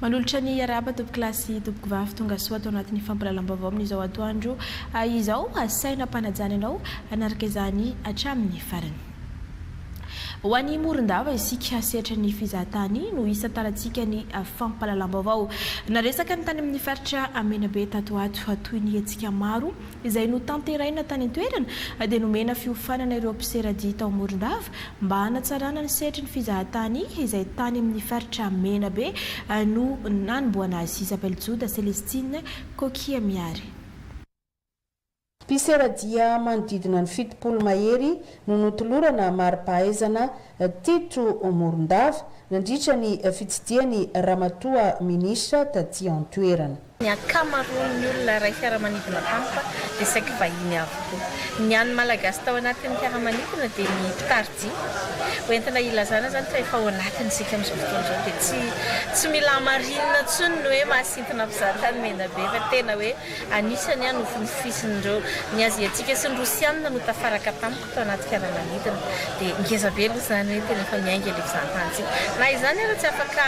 Manolotra ny arahaba tompokolahy sy tompokovavy tonga soa ato anatin'ny fampahalalam-baovao amin'izao atoandro izao. Asaina am-panajana ianao hanaraka izany hatramin'ny farany. Ho any Morondava isika sehatra ny fizahatany no hisantarantsika ny fampahalalam-baovao. Naresaka ny tany amin'ny faritra Menabe tato ho ato toy ny hetsika maro izay notanteraina tany an-toerana dia nomena fiofanana ireo mpiseradia tao Morondava mba hanatsarana ny sehatry ny fizahatany izay tany amin'ny faritra Menabe no nanombohana azy. Isabelle Joda Celestine Kokia Miary. Mpiseradia manodidina ny 70 mahery no notolorana mari-pahaizana teto Morondava nandritra ny fitsidihan'i Ramatoa Minisitra taty an-toerana. Ny ankamaroan'ny olona iray fiaramanidina tamiko dia saiky vahiny avokoa. Ny an'ny Malagasy tao anatin'ny fiaramanidina dia ny mpitari-dia. Ho entina hilazana izany fa efa ao anatiny isika amin'izao fotoana izao dia tsy tsy mila hamarinina intsony ny hoe mahasintona mpizahatany Menabe fa tena hoe anisany nofinofisin'ireo ny Aziatika sy ny Rosiana no tafaraka tamiko tao anaty fiaramanidina. Dia ngeza be aloha izany hoe tena efa miainga ilay fizahantanintsika. Na izany ara tsy afaka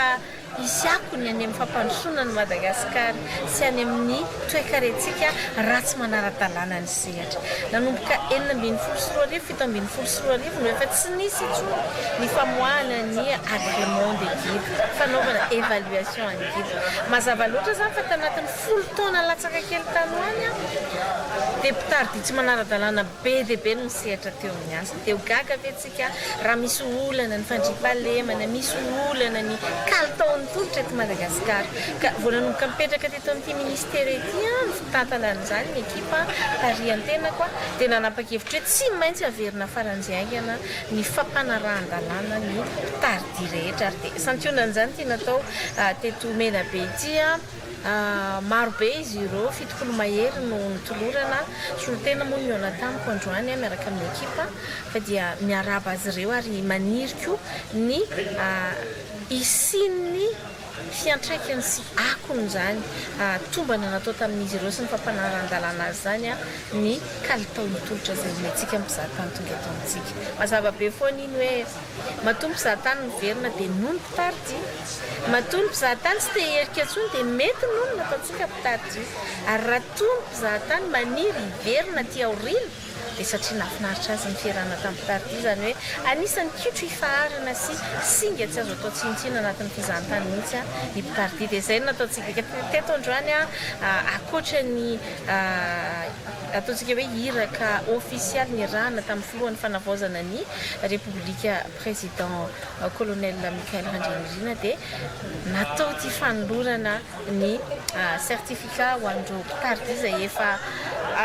Hisy akony any amin'ny fampandrosoana an'i Madagasikara sy any amin'ny toekarentsika raha tsy manara-dalàna ny sehatra. Nanomboka 2016, 2017 no efa tsy nisy intsony ny famoahana ny agrément des guides, fanaovana évaluation an'ny guide. Mazava loatra izany fa tanatin'ny folo taona latsaka kely tany ho any dia mpitari-dia tsy manara-dalàna be dia be no nisehatra teo amin'ny asa. Dia ho gaga ve tsika? Ka raha misy olana ny fandriampahalemana, misy olana ny kalitaon'ny tolotra eto Madagasikara. Ka vao nanomboka nipetraka teto amin'ity ministera ity ny fitantana an'izany, ny ekipa tarihan'ny tenako, dia nanapa-kevitra hoe tsy maintsy averina faran'izay haingana ny fampanarahan-dalàna ny mpitari-dia rehetra. Ary dia santionan'izany ity natao teto Menabe ity. Maro be izy ireo, 70 mahery no notolorana, solontena moa no nihaona tamiko androany miaraka amin'ny ekipa fa dia miarahaba azy ireo ary maniry koa ny hisian'ny fiantraikany sy akony izany tombana natao tamin'izy ireo sy ny fampanarahan-dalàna azy izany ny kalitaon'ny tolotra izay omentsika ny mpizahatany tonga eto amintsika. Mazava be foana iny hoe matoa ny mpizahatany miverina dia noho ny mpitari-dia. Matoa ny mpizahatany tsy te hiherika intsony dia mety noho ny nataontsika mpitari-dia. Ary raha toa ny mpizahatany maniry hiverina aty aoriana dia satria nahafinaritra azy ny fiarahana tamin'ny mpitari-dia, izany hoe anisan'ny kitro ifaharana sy singa tsy azo atao tsinontsinona anatin'ny fizahantany mihitsy ny mpitari-dia. Dia izay no nataontsika teto androany ankoatra ny ataontsika hoe iraka ofisialy niarahana tamin'ny filohan'ny fanavaozana ny Repoblika Président Colonel Michaël Randrianirina dia natao ity fanolorana ny certificat ho an'ireo mpitari-dia izay efa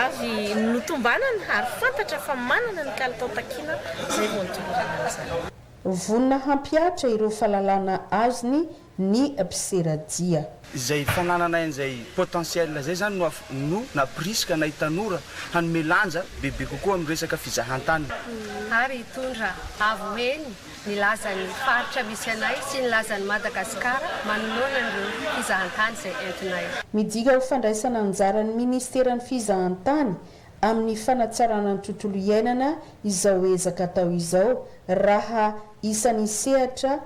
avy notombanana ary fantatra fa manana ny kalitao takiana izay vao nitolorana an'izany. Vonona hampihatra ireo fahalalana azony ny mpiseradia. Izay fanananay an'izay potentiel izay izany no no nampirisika anay tanora hanome lanja bebe kokoa amin'ny resaka fizahantany. Ary hitondra avo heny ny lazan'ny faritra misy anay sy ny lazan'i Madagasikara manoloana an'ireo fizahantany izay entinay. Midika ho fandraisana anjaran'ny Ministeran'ny Fizahantany amin'ny fanatsarana ny tontolo iainana izao ezaka atao izao raha isan'ny sehatra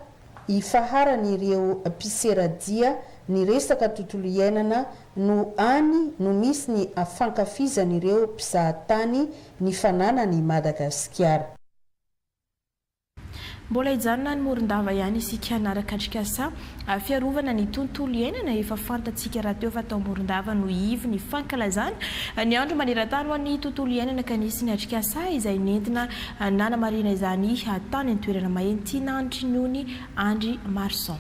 Ifaharan'ireo mpiseradia ny resaka tontolo iainana no any no misy ny fankafizan'ireo mpizahatany ny fananan'i Madagasikara. Mbola hijanona any Morondava ihany isika hanaraka atrikasa fiarovana ny tontolo iainana. Efa fantatsika rahateo fa tao Morondava no ivo ny fankalazana ny andro maneran-tany ho an'ny tontolo iainana ka nisy ny atrikasa izay nentina Nanamarihina izany tany an-toerana Mahentina Andriniony Andry Marson.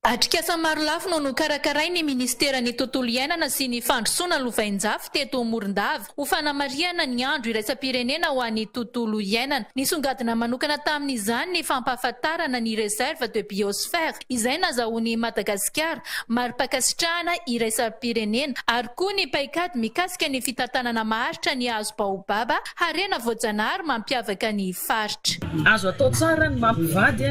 Atrikasa marolafy no nokarakarain'ny Minisiteran'ny Tontolo iainana sy ny Fandrosoana Lovainjafy teto Morondava ho fanamarihana ny Andro iraisam-pirenena ho an'ny tontolo iainana. Nisongadina manokana tamin'izany ny fampahafantarana ny Réserve de biosphère izay nazahoan'i Madagasikara mari-pankasitrahana iraisam-pirenena ary koa ny paikady mikasika ny fitantanana maharitra ny hazo baobaba, harena voajanahary mampiavaka ny faritra. Azo atao tsara ny mampivady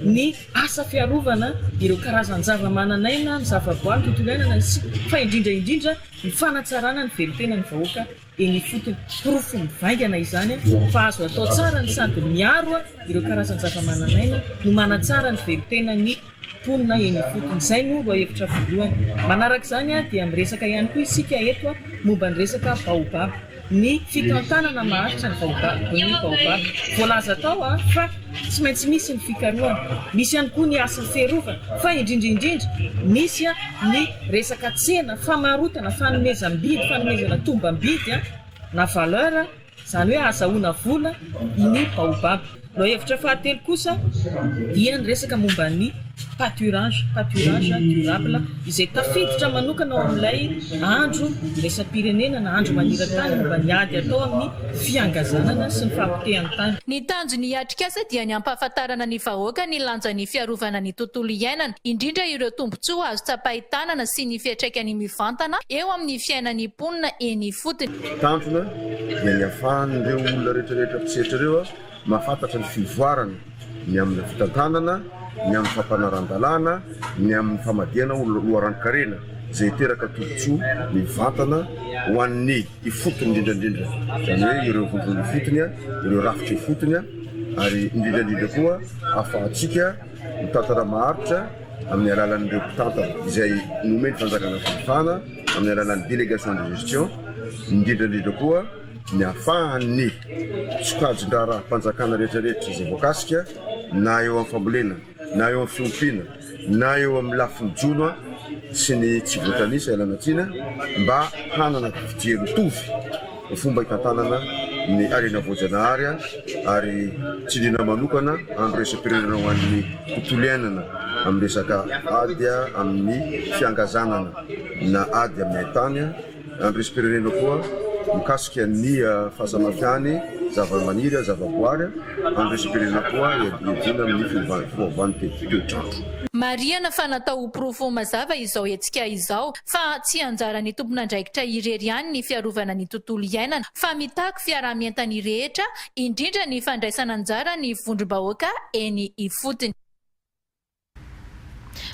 ny asa fiarovana ireo karazan-javamananaina, ny zavaboary, ny tontolo iainana, sy fa indrindra indrindra ny fanatsarana ny velon-tenan'ny vahoaka eny ifotony. Porofo mivaingana izany fa azo atao tsara ny sady miaro ireo karazan-javamananaina no manatsara ny velon-tenan'ny. mponina eny ifotony. Izay no lohahevitra voalohany. Manaraka izany dia miresaka ihany koa isika eto momba ny resaka baobab. Ny fitantanana maharitra ny baobab, ny baobab. Voalaza tao fa tsy maintsy misy ny fikarohana, misy ihany koa ny asa fiarovana, fa indrindra indrindra misy ny resaka tsena, famarotana, fanomezam-bidy, fanomezana tombam-bidy na valeur. Izany hoe ahazahoana vola ny baobab. Lohahevitra fahatelo kosa dia ny resaka momba ny pâturage, pâturage durable, izay tafiditra manokana ao amin'ilay andro iraisam-pirenena na andro maneran-tany momba ny ady atao amin'ny fihangazanana sy ny fahapotehan'ny tany. Ny tanjon'ny atrikasa dia ny hampahafantarana ny vahoaka ny lanjan'ny fiarovana ny tontolo iainana, indrindra ireo tombontsoa azo tsapain-tanana sy ny fiantraikany mivantana eo amin'ny fiainan'ny mponina eny ifotony. Tanjona dia ny ahafahan'ireo olona rehetra rehetra mpisehatra ireo mahafantatra ny fivoarana ny amina fitantanana, ny amin'ny fampanaran-dalàna, ny amin'ny famadihana ho loharanon-karena izay hiteraka tombontsoa mivantana ho an'ny ifotony indrindra indrindra, izany hoe ireo vondrona ifotony, ireo rafitra ifotony ary indrindra indrindra koa ahafahantsika mitantana maharitra amin'ny alalan'ireo mpitantana izay nomen'ny fanjakana fahefana. amin'ny alalan'ny délégation de gestion, indrindra indrindra koa ny ahafahan'ny sokajin-draharaham-panjakana rehetra rehetra izay voakasika na eo amin'ny fambolena na eo amin'ny fiompiana na eo amin'ny lafiny jono sy ny tsy voatanisa ialana tsiny mba hanana fijery mitovy ny fomba hitantanana ny harena voajanahary ary tsindriana manokana andro iraisam-pirenena ho an'ny tontolo iainana amin'ny resaka ady amin'ny fihangazanana na ady amin'ny haintany, andro iraisam-pirenena koa mikasika ny fahasamihafany zavamaniry, zavaboary, andro iraisam-pirenena koa iadiana amin'ny fiovan'ny toetr'andro. Marihana fa natao ho porofo mazava izao hetsika izao fa tsy anjaran'ny tompon'andraikitra irery ihany ny fiarovana ny tontolo iainana fa mitaky fiaraha-mientan'ny rehetra, indrindra ny fandraisana anjara ny vondrom-bahoaka eny ifotony.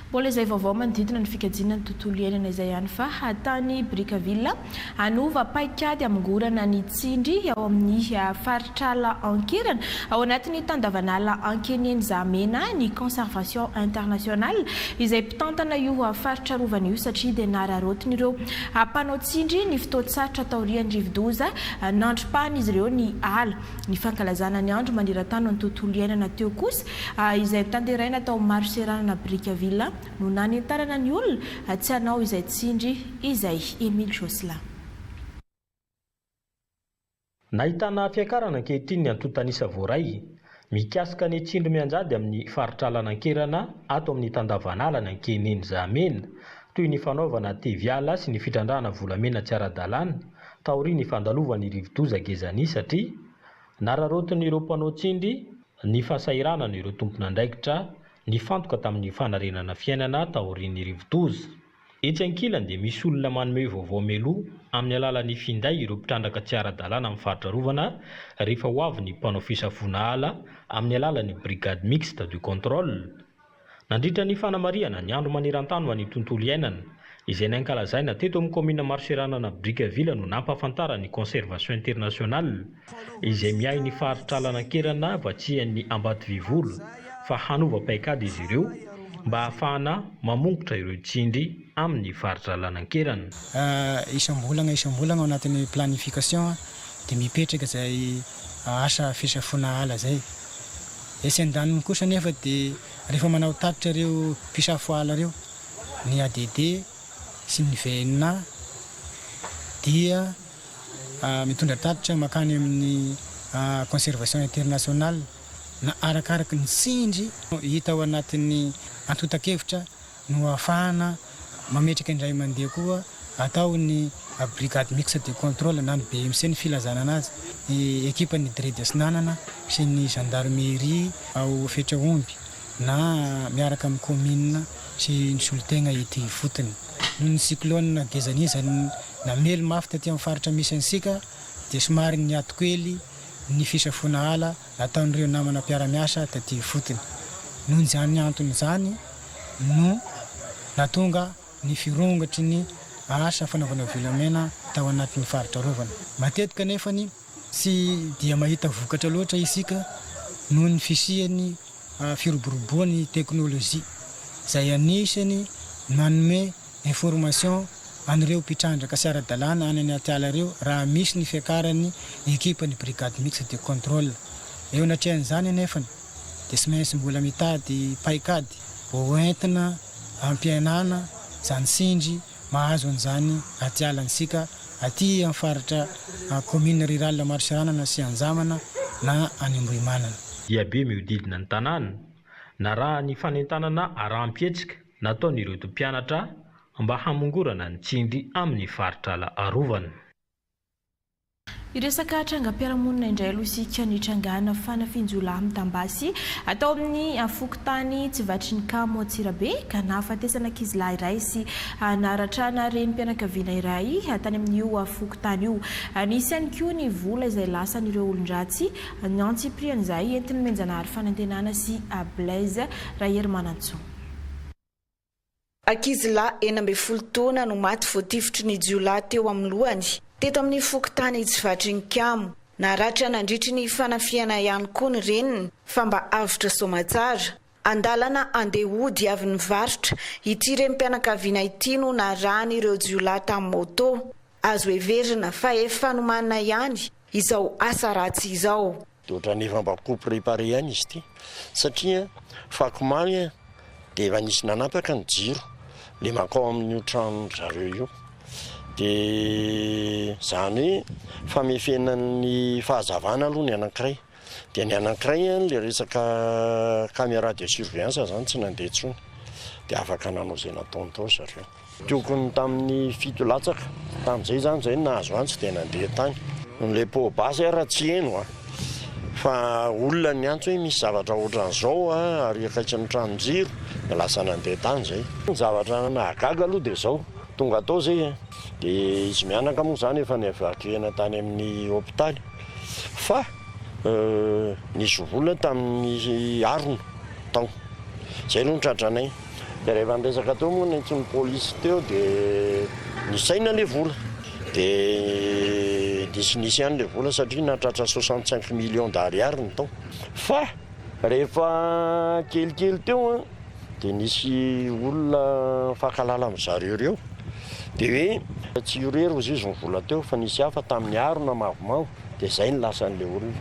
Mbola izay vaovao manodidina ny fikajiana ny tontolo iainana izay ihany fa tany Brickaville, hanova paikady hamongorana ny tsindry ao amin'ny faritr'ala Ankerana, ao anatin'ny tandavan'ala Ankeneny Zahamena ny Conservation International, izay mpitantana io faritra arovana io satria dia nararaotin'ireo mpanao tsindry ny fotoan-tsarotra taorian'ny rivodoza nandripahan'izy ireo ny ala. Ny fankalazana ny andro maneran-tany ho an'ny tontolo iainana teo kosa izay notanteraina tao Maroseranana Brickaville no nanentanana ny olona tsy hanao izay tsindry izay. Emile Jocelyn. Nahitana fiakarana ankehitriny ny antontan'isa voaray mikasika ny tsindry mianjady amin'ny faritr'alan'Ankerana ato amin'ny tandavan'alan' Ankeneny Zahamena, toy ny fanaovana teviala sy ny fitrandrahana volamena tsy ara-dalàna taorian'ny fandalovan'ny rivodoza Gezani satria nararaotin'ireo mpanao tsindry ny fahasahiranan'ireo tompon'andraikitra nifantoka tamin'ny fanarenana fiainana taorian'ny rivodoza. Etsy ankilany dia misy olona manome vaovao mialoha amin'ny alalan'ny finday ireo mpitrandraka tsy ara-dalàna amin'ny faritra arovana rehefa ho avy ny mpanao fisafoana ala amin'ny alalan'ny Brigade mixte de contrôle. Nandritra ny fanamarihana ny andro maneran-tany ho an'ny tontolo iainana, izay nankalazaina teto amin'ny kaominina Maroseranana Brickaville no nampahafantaran'ny Conservation International, izay miahy ny faritr'alan'Ankerana vatsian'ny Ambatovivola, fa hanova paikady izy ireo mba hahafahana mamongotra ireo tsindry amin'ny faritr'alan'Ankerana. Isam-bolana isam-bolana ao anatin'ny planification dia mipetraka izay asa fisafoana ala izay. Etsy andaniny kosa anefa dia rehefa manao tatitra ireo mpisafo ala ireo, ny ADD sy ny VNA dia mitondra tatitra mankany amin'ny Conservation Internationale na arakaraky ny tsindry hita ao anatin'ny antontan-kevitra no ahafahana mametraka indray mandeha koa atao ny Brigade Mixte de Contrôle na ny BMC ny filazana anazy, ny ekipan'ny Dredd Atsinanana sy ny Gendarmerie ao Fetraomby na miaraka amin'ny kaominina sy ny solotegna ety ifotony. Noho ny cyclone Gezani izay namely mafy taty amin'ny faritra misy antsika dia somary niato kely ny fisafoana ala nataon'ireo namana mpiara-miasa taty ifotony. Noho izany antony izany no nahatonga ny firongatry ny asa fanaovana volamena tao anatin'ny faritra arovana. Matetika anefa tsy dia mahita vokatra loatra isika noho ny fisian'ny firoboroboan'ny teknolojia. izay anisany manome information an'ireo mpitrandraka sy ara-dalàna any anaty ala ireo raha misy ny fiakaran'ny ekipan'ny brigade mixte de contrôle. Eo anatrehan'izany anefany dia tsy maintsy mbola mitady paikady ho entina hampihenana izany tsindry mahazo an'izany aty ala antsika aty amin'ny faritra commune rurale Marotsiranana sy Anjamana na any Ambohimanana. Diabe mihodidina ny tanàna, narahan'ny fanentanana araham-pihetsika nataon'ireto mpianatra mba hamongorana ny tsindry amin'ny faritr'ala arovana. Hiresaka trangam-piarahamonina indray aloha isika, nitrangana fanafihan-jiolahy mitam-basy tao amin'ny fokontany Tsivatrinikamo Antsirabe ka nahafatesana ankizilahy iray sy naratrana renim-pianakaviana iray tany amin'io fokontany io. Nisy ihany koa ny vola izay lasan'ireo olon-dratsy, ny antsipirian'izay entin'i Menjanahary Fanantenana sy Blaise Raherimanantsoa. Ankizilahy 16 taona no maty voatifitry ny jiolahy teo amin'ny lohany, teto amin'ny fokontany Tsivatrinikamo. Naratra nandritry ny fanafihana ihany koa ny reniny fa mba avotra soamatsara. An-dalana handeha hody avy nivarotra, ity renim-pianakaviana ity no narahan'ireo jiolahy tamin'ny moto. Azo heverina fa efa nomanina ihany izao asa ratsy izao. Dia ohatran'ny efa mba coup préparé ihany izy ity satria fako mamy dia efa nisy nanapaka ny jiro le mankao amin'io tranon-dry zareo io. Dia izany hoe famefena ny fahazavana aloha ny anankiray. Dia ny anankiray le resaka caméra de surveillance izany tsy nandeha intsony. Dia afaka nanao izay nataony tao ry zareo. Tokony tamin'ny 7 latsaka tamin'izay izany izay no nahazo antso dia nandeha tany. Ilay poa-basy ary tsy heno fa olona niantso hoe misy zavatra ohatran'izao ary akaikin'ny tranon-jiro dia lasa nandeha tany izay. Ny zavatra nahagaga aloha dia izao, tonga tao izay dia izy mianaka moa izany efa ni-évacuer-na tany amin'ny hopitaly fa nisy vola tamin'ny harona tao. Izay aloha no tratranay. Dia rehefa niresaka teo moa nentsin'ny polisy teo dia nisaina ilay vola. Dia nisinisy ihany ilay vola satria nahatratra 65 millions d'ariary ny tao. Fa rehefa kelikely teo an, dia nisy olona nifankahalala amin-dry zareo ireo. Dia hoe tsy io irery hozy izy ny vola teo fa nisy hafa tamin'ny harona mavomavo dia izay no lasan'ilay olona.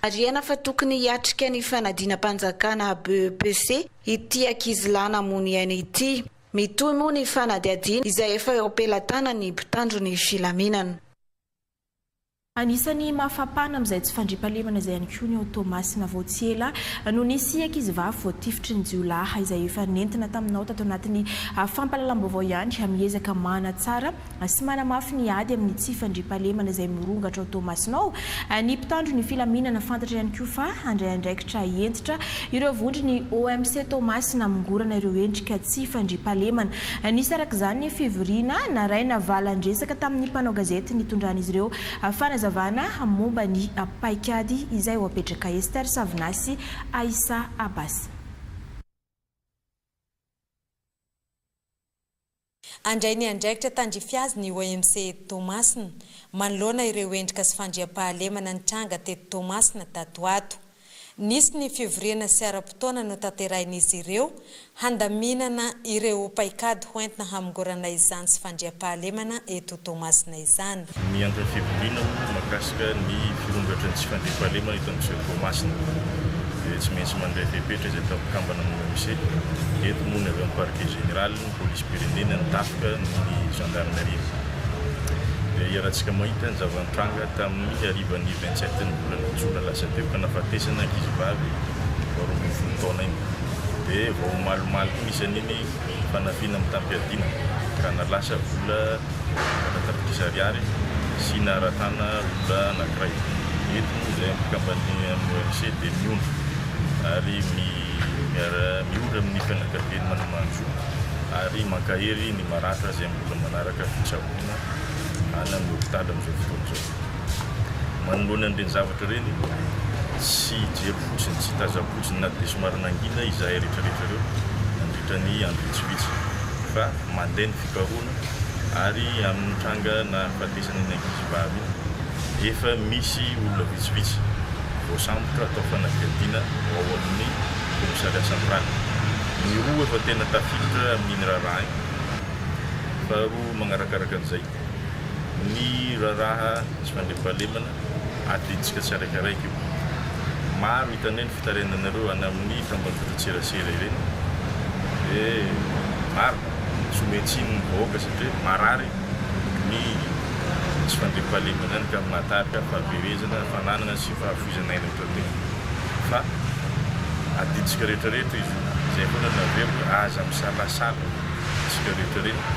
Marihana fa tokony hiatrika ny fanadinam-panjakana BEPC ity ankizilahy namono aina ity. Mitohy moa ny fanadihadiana izay efa eo am-pelatanan'ny mpitandro ny filaminana. Anisan'ny mahafampana amin'izay tsy fandriampahalemana izay ihany koa ny ao Toamasina. Vao tsy ela no nisy ankizivavy voatifitry ny jiolahy izay efa nentina taminao tato anatin'ny fampahalalam-baovao ihany. Miezaka manatsara sy manamafy ny ady amin'ny tsy fandriampahalemana izay mirongatra ao Toamasina ao ny mpitandro ny filaminana. Fantatra ihany koa fa handray andraikitra hentitra ireo vondron'ny OMC Toamasina hamongorana ireo endrika tsy fandriampahalemana. Nisy araka izany ny fivoriana naraina valan-dresaka tamin'ny mpanao gazety nitondran'izy ireo fanazavana momba ny paikady izay ho apetraka. Esther Savinasy, Aïssa Abbas. Handray ny andraikitra tandrify azy ny OMC eto Toamasina, manoloana ireo endrika sy fandriampahalemana nitranga teto Toamasina tato ho ato. Nisy ny fivoriana sy ara-potoana notanterahin'izy ireo handaminana ireo paikady hoentina hamongorana izany sy fandriampahalemana eto Toamasina izany. Ny anton'ny fivoriana moa mahakasika ny firongatry ny tsy fandriampahalemana eto amin'ny seho Toamasina dia tsy maintsy mandray fepetra izay atao mpikambana amin'ny OMC. Eto moa ny avy amin'ny Parquet Général, ny Polisim-pirenena, ny Tafika, ny Gendarmerie. Dia iarahantsika mahita ny zava-nitranga tamin'ny harivan'ny 27 ny volana jona lasa teo ka nahafatesana ankizivavy vao 12 taona iny. Dia vao omaly omaly koa nisy an'iny fanafihana mitam-piadiana ka nahalasa vola 4 tapitrisa ariary sy naharatana olona anankiray. Eto moa izay mpikamban'ny amin'ny OMC dia miondro ary miara-miory amin'ny fianakavian'ny manamanjo ary mankahery ny maratra izay mbola manaraka fitsaboana any amin'ny hopitaly amin'izao fotoana izao. Manoloana an'ireny zavatra ireny, tsy hijery fotsiny, tsy hitazam-potsiny na dia somary nangina izahay rehetrarehetra ireo nandritra ny andro vitsivitsy fa mandeha ny fikarohana ary amin'ny tranga nahafatesana iny ankizivavy iny efa misy olona vitsivitsy voasambotra atao fanadihadiana ao amin'ny commissariat central. Ny roa efa tena tafiditra amin'iny raharaha iny. Faharoa magnarakaraka an'izay, ny raharaha tsy fandriampahalemana adidintsika tsiraikaraiky io. Maro hitanay ny fitarainanareo any amin'ny tambajotran-tserasera ireny dia marina, tsy omen-tsiny ny vahoaka satria marary ny tsy fandriampahalemana any ka mahatarika fahaverezana fananana sy fahafoizana aina ohatran'ireny fa adidintsika rehetra rehetra izy io. Izay foana no averiko, aza misalasala isika rehetra rehetra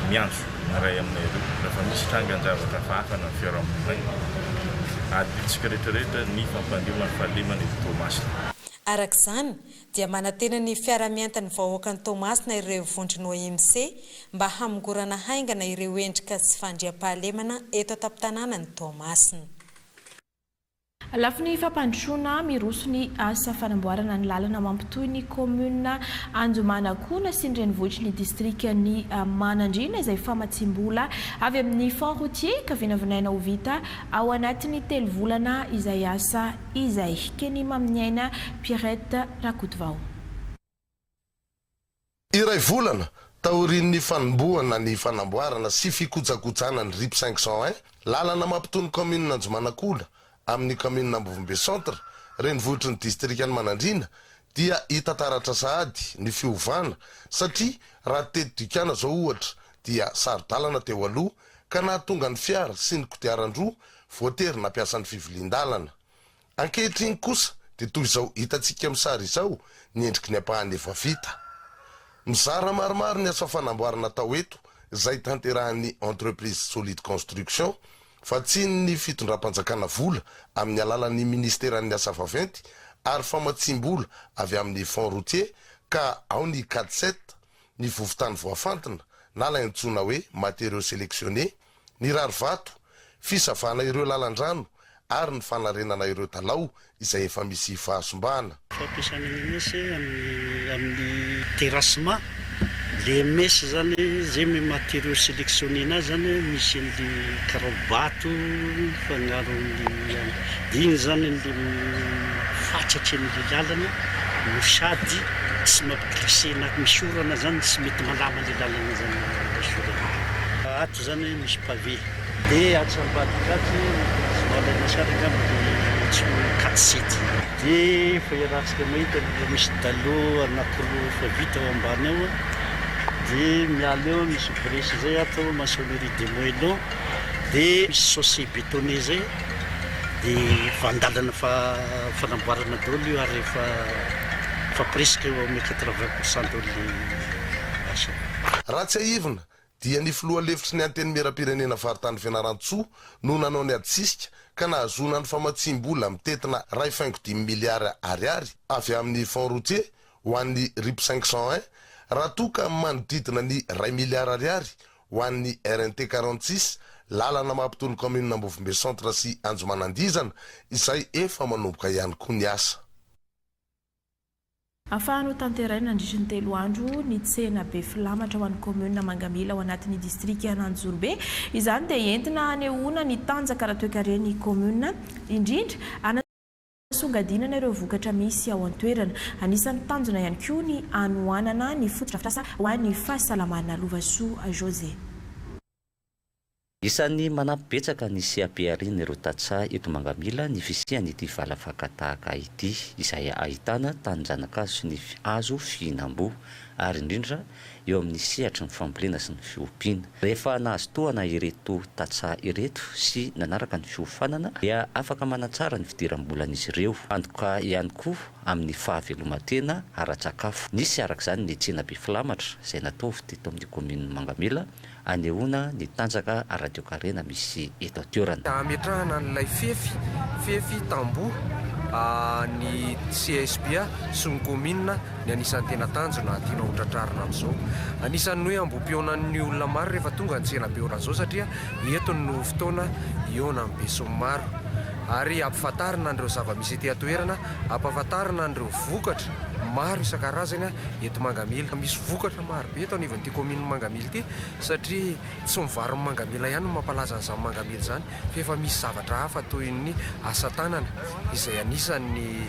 miantso ny iray aminay ireo rehefa misy trangan-javatra hafahafa na ny fiarahamonina any. Adidintsika rehetra rehetra ny fampandriana ny fahalemana eto Toamasina. Araka izany, dia manantena ny fiara-mientan'ny vahoakan'i Toamasina ireo vondron'ny OMC mba hamongorana haingana ireo endrika tsy fandriampahalemana eto an-tampon-tanànan'i Toamasina. Lafiny fampandrosoana, miroso ny asa fanamboarana ny lalana mampitohy ny kaominina Anjomanakona sy ny renivohitry ny distrikan'i Manandriana izay famatsiam-bola avy amin'ny Fonds routier ka vinavinaina ho vita ao anatin'ny telo volana izay asa izay. Kenny Maminiaina Pierrette Rakotovao. Iray volana taorian'ny fanombohana ny fanamboarana sy fikojakojana ny Rip 501, lalana mampitohy ny kaominina Anjomanakola amin'ny kaominina Ambovombe Centre, renivohitry ny distrikan'i Manandriana, dia hita taratra sahady ny fiovana satria raha teto Dikana izao ohatra dia saro-dalana teo aloha ka nahatonga ny fiara sy ny kodiaran-droa voatery nampiasa ny fivilian-dalana. Ankehitriny kosa dia toy izao hitantsika amin'ny sary izao ny endriky ny ampahany efa vita. Mizara maromaro ny asa fanamboarana atao eto izay tanterahan'ny Entreprise Solide Construction, vatsian'ny fitondram-panjakana vola amin'ny alalan'ny Ministeran'ny Asa Vaventy ary famatsiam-bola avy amin'ny Fonds Routier ka ao ny Cadset, ny vovon-tany voafantina na ilay antsoina hoe matériaux sélectionnés, ny rarivato, fisavana ireo lalan-drano ary ny fanarenana ireo dalao izay efa misy fahasimbana. Fampiasana ny messe amin'ny amin'ny terrassement, le messe zany zay me matériaux sélectionné nazy zany misy an'le karaobato mifangaro amin'ny de iny zany le mifatratra an'le lalana no sady tsy mampi-glisser na misy orana zany tsy mety malama le lalana zany misy orana. Ato zany misy pavé. Dia atsy ambadika atsy tsy malaina sary angamba dia antsoina hoe 4 7. Dia efa iarahantsika mahita fa misy dalot anakiroa efa vita ao ambany ao. Dia miala eo misy brèche izay ato maçonnerie de moellon. Dia misy chaussée bétonnée izay. Dia efa an-dalana fanamboarana daholo io ary efa efa presque eo amin'ny 80 pour cent daholo ny asa. Raha tsiahivina dia ny filoha lefitry ny Antenimierampirenena faritany Fianarantsoa no nanao ny adisisika ka nahazoana ny famatsiam-bola mitentina 1,5 miliara ariary avy amin'ny Fonds routier ho an'ny Rip 501 raha toa ka manodidina ny iray miliara ariary ho an'ny RNT 46 lalana mampitohy ny kaominina Ambovombe Centre sy Anjomanandihizana izay efa manomboka ihany koa ny asa. Afahany ho tanteraina nandritry ny telo andro ny tsena be filamatra ho an'ny kaominina Mangamila ao anatin'ny distrikan'Anjozorobe. Izany dia entina hanehoana ny tanjaka ara-toekaren'ny kaominina, indrindra hanasongadinana ireo vokatra misy ao an-toerana. Anisan'ny tanjona ihany koa ny hanohanana ny fotodrafitrasa ho an'ny fahasalamana. Lovasoa José. Isan'ny manampy betsaka ny seha-piharian'ireo tantsaha eto Mangamila ny fisian'ity vala fakan-tahaka ity, izay ahitana tanin-janakazo sy ny hazo fihinam-boa, ary indrindra eo amin'ny sehatry ny fambolena sy ny fiompiana. Rehefa nahazo tohana ireto tantsaha ireto sy nanaraka ny fiofanana dia afaka manatsara ny fidiram-bolan'izy ireo, antoka ihany koa amin'ny fahaveloman-tena ara-tsakafo. Nisy araka izany ny tsenabe filamatra izay natao teto amin'ny kaominin'i Mangamila, anehoana ny tanjaka ara-toekarena misy eto an-toerana. Hametrahana an'ilay fefy, fefy tamboho, ny CSB sy ny kaominina ny anisan'ny tena tanjona tiana ho tratrarina amin'izao. Anisan'ny hoe ambohi-pihaonan'ny olona maro rehefa tonga ny tsenabe ohatran'izao satria eto no fotoana hihaonan'ny besinimaro ary hampifantarina an'ireo zava-misy ety an-toerana, hampahafantarina an'ireo vokatra. maro isan-karazany eto Mangamila. Misy vokatra maro be eto anivon'ity kaominin'i Mangamila ity satria tsy ny varon'i Mangamila ihany no mampalaza an'izany Mangamila izany fa efa misy zavatra hafa toy ny asa tanana izay anisan'ny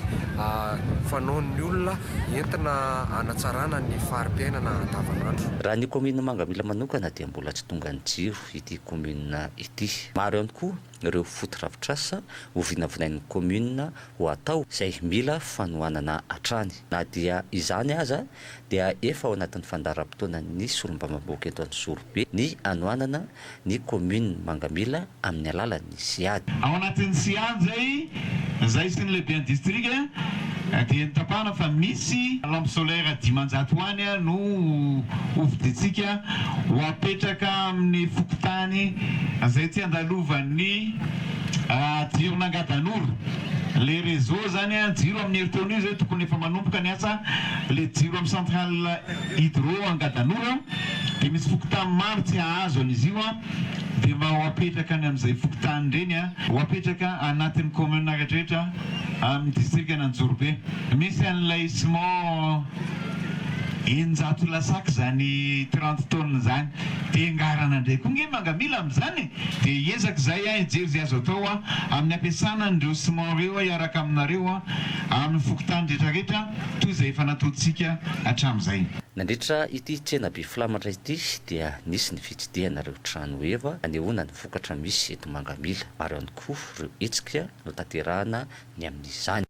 fanaon'ny olona entina hanatsarana ny fari-piainana andavanandro. Raha ny kaominina Mangamila manokana dia mbola tsy tongan'ny jiro ity kaominina ity. Maro ihany koa ireo fotodrafitrasa ho vinavinain'ny kaominina ho atao izay mila fanohanana hatrany. Na dia izany aza dia efa ao anatin'ny fandaharam-potoanan'ny solombavambahoaka eto Anjozorobe ny hanohanana ny commune Mangamila amin'ny alalan'ny Ciad. Ao anatin'ny Ciad izay, izahay sy ny lehiben'ny distrika dia notapahana fa misy lampe solaire 500 any no hovidintsika ho apetraka amin'ny fokontany izay tsy andalovan'ny jiron'Angadanoro. Le réseau zany jiro amin'ny herintaona io zay tokony efa manomboka ny asa, le jiro amin'ny centrale hydro Angadanoro dia misy fokontany maro tsy hahazo an'izy io dia mba ho apetraka any amin'izay fokontany ireny, ho apetraka anatin'ny commune rehetrarehetra amin'ny distrikan'Anjorobe. Misy an'ilay ciment 600 lasaky izany 30 tonnes izany dia angarana indray koa nge Mangamila amin'izany e! Dia hiezaka izahay an hijery izay azo atao an amin'ny hampiasana an'ireo ciment ireo hiaraka aminareo an amin'ny fokontany rehetrarehetra toy izay efa nataontsika hatramin'izay. Nandritra ity tsenabe filamatra ity dia nisy ny fitsidihana ireo trano heva hanehoana ny vokatra misy eto Mangamila. Maro ihany koa ireo hetsika notanterahana ny amin'izany.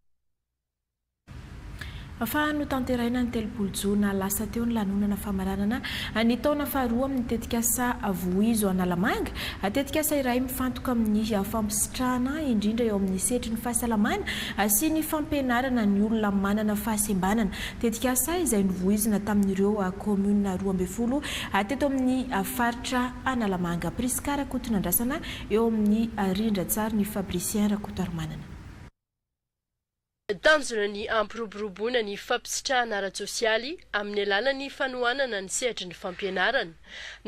Fa notanterahina ny 30 jona lasa teo ny lanonana famaranana ny taona faharoa amin'ny tetikasa Vohizo Analamanga. Tetikasa iray mifantoka amin'ny fampisitrahana indrindra eo amin'ny sehatry ny fahasalamana sy ny fampianarana ny olona manana fahasembanana. Tetikasa izay novoizina tamin'ireo kaominina 12 teto amin'ny faritra Analamanga. Prisca Rakotonandrasana eo amin'ny rindran-tsarin'i Fabricien Rakotoarimanana. Tanjona ny hampiroboroboana ny fampisitrahana ara-tsosialy amin'ny alalan'ny fanohanana ny sehatry ny fampianarana.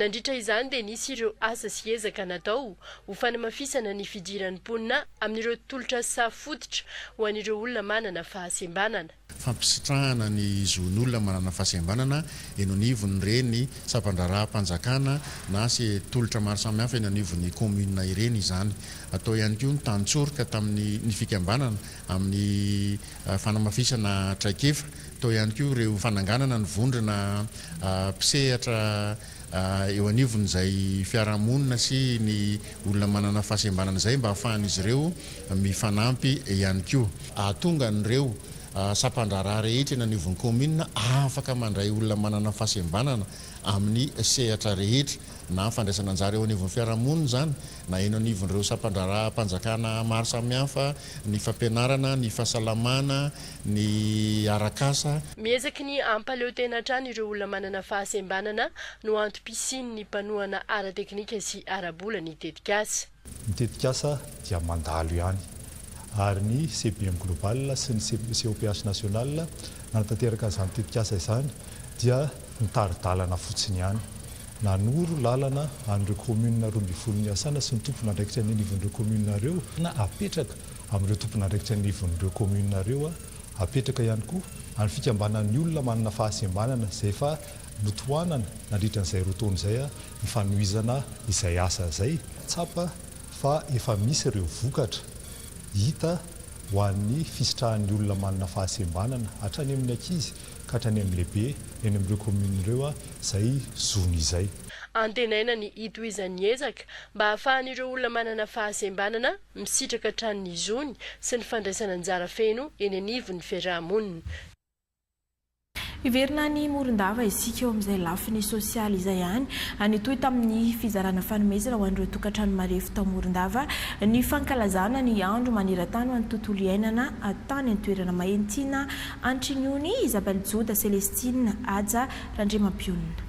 Nandritra izany dia nisy ireo asa sy ezaka natao ho fanamafisana ny fidiran'ny mponina amin'ireo tolotr'asa fototra ho an'ireo olona manana fahasembanana. Fampisitrahana ny zon'olona manana fahasembanana eny anivon'ireny sampan-draharaham-panjakana na sy tolotra maro samihafa eny anivon'ny kaominina ireny izany. Atao ihany koa ny tantsoroka tamin'ny ny fikambanana amin'ny fanamafisana traikefa. Tao ihany koa ireo fananganana ny vondrona mpisehatra eo anivon'izay fiarahamonina sy ny olona manana fahasembanana izay mba hahafahan'izy ireo mifanampy ihany koa. Hahatonga an'ireo sampandraharaha rehetra eny anivon'ny kaominina afaka mandray olona manana fahasembanana amin'ny sehatra rehetra na fandraisana anjara eo anivon'ny fiarahamonina izany na eny anivon'ireo sampan-draharaham-panjakana maro samihafa, ny fampianarana, ny fahasalamana, ny arak'asa. Miezaky ny hampaleo tena hatrany ireo olona manana fahasembanana no antom-pisian'ny mpanohana ara-teknika sy ara-bola ny tetikasa. Ny tetikasa dia mandalo ihany ary ny CBM Global sy ny COPH National nanatanteraka an'izany tetikasa izany dia nitari-dalana fotsiny ihany. Nanoro lalana an'ireo kaominina 12 niasana sy ny tompon'andraikitra eny anivon'ireo kaominina ireo na apetraka amin'ireo tompon'andraikitra eny anivon'ireo kaominina ireo, apetraka ihany koa amin'ny fikambanan'ny olona manana fahasembanana izay efa notohanana nandritra an'izay roa taona izay ny fanohizana izay asa izay. Tsapa fa efa misy ireo vokatra hita ho an'ny fisitrahan'ny olona manana fahasembanana hatrany amin'ny ankizy ka hatrany amin'ny lehibe eny amin'ireo commune ireo izay zony izay. Antenaina ny hitohizan'ny ezaka mba hahafahan'ireo olona manana fahasembanana misitraka hatrany ny zony sy ny fandraisana anjara feno eny anivon'ny fiaraha-monina. Hiverina any Morondava isika eo amin'izay lafiny sosialy izay ihany. Nitohy tamin'ny fizarana fanomezana ho an'ireo tokantrano marefo tao Morondava ny fankalazana ny andro maneran-tany ho an'ny tontolo iainana tany an-toerana. Mahentiana Antriniony, Isabelle Joda, Celestine Haja Randriamampionona.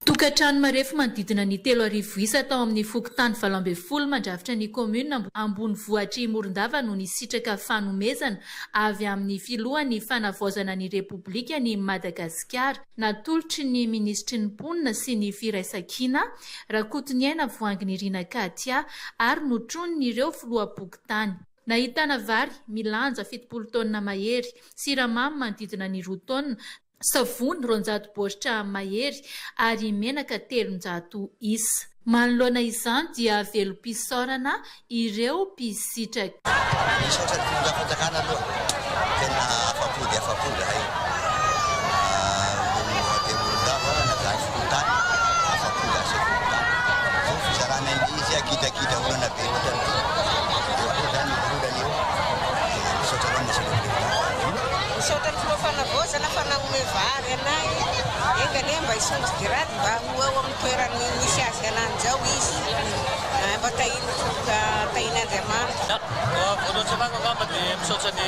Tokantrano marefo manodidina ny 3000 isa tao amin'ny fokontany 18 mandrafitra ny kaominina ambonivohitr'i Morondava no nisitraka fanomezana avy amin'ny filohan'ny Fanavaozana ny Repoblikan'i Madagasikara, natolotry ny minisitry ny Mponina sy ny Firaisankina, Rakotoniaina Voahanginirina Katia, ary notronin'ireo filoham-pokontany. Nahitana vary milanja 70 taonina mahery, siramamy manodidina ny 2 taonina, savony 200 baoritra mahery ary menaka 300 isa. Manoloana izany dia velom-pisaorana ireo mpisitraka. Misaotra ny fitondram-panjakana aloha, tena afa-po dia afa-po izahay. Olon'ny aty Morondava na zahay fokontany, afa-po izahay chef fokontany. Izao fizarana ilay izy gidragidra olana be loatra ity. Eo koa izany ny olana eo. Dia misaotra anao Monsieur le Président. Misaotra ny Filoha Fanavaozana fa nanome vary anay. Enga anie mba hisondro girady mba ho eo amin'ny toerany misy azy ananjao izy. Mba tahin'ny tahin'Andriamanitra. Voalohany sy farany angamba dia misaotra ny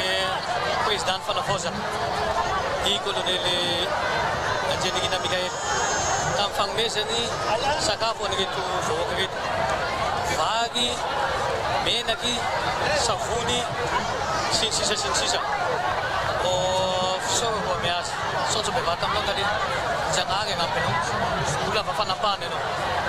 Président ny Fanavaozana, ny Kolonely Andrianirina Michaël tamin'ny fanomezany sakafo an'ireto vahoaka ireto. Vary, menaky, savony, sy ny sisa sy ny sisa. Fisaorako ame azy. Misaotra bevata aminao tale. Janahary hanampy anao. Ho lava fanapahana ianao.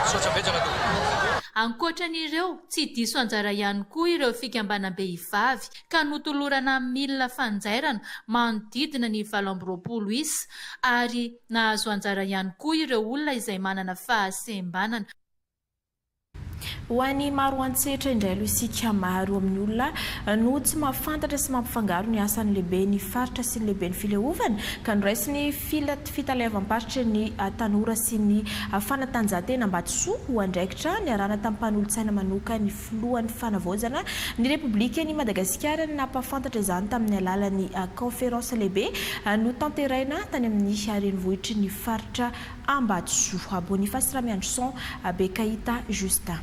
Misaotra betsaka tompoko. Ankoatran'ireo, tsy diso anjara ihany koa ireo fikambanam-behivavy ka notolorana milina fanjairana manodidina ny 28 isa ary nahazo anjara ihany koa ireo olona izay manana fahasembanana. Ho an'i Maroantsetra indray aloha isika, maro amin'ny olona no tsy mahafantatra sy mampifangaro ny asan'ny lehiben'ny faritra sy ny lehiben'ny fileovana ka noraisin'ny fitaleavam-paritry ny tanora sy ny fanatanjahantena Ambatosoa ho andraikitra niarahana tamin'ny mpanolotsaina manokan'ny filohan'ny fanavaozana ny Repoblikan'i Madagasikara ny nampahafantatra izany tamin'ny alalan'ny kaonferansa lehibe notanteraina tany amin'ny renivohitry ny faritra Ambatosoa. Boniface Ramiandrison, Bekahita Justin.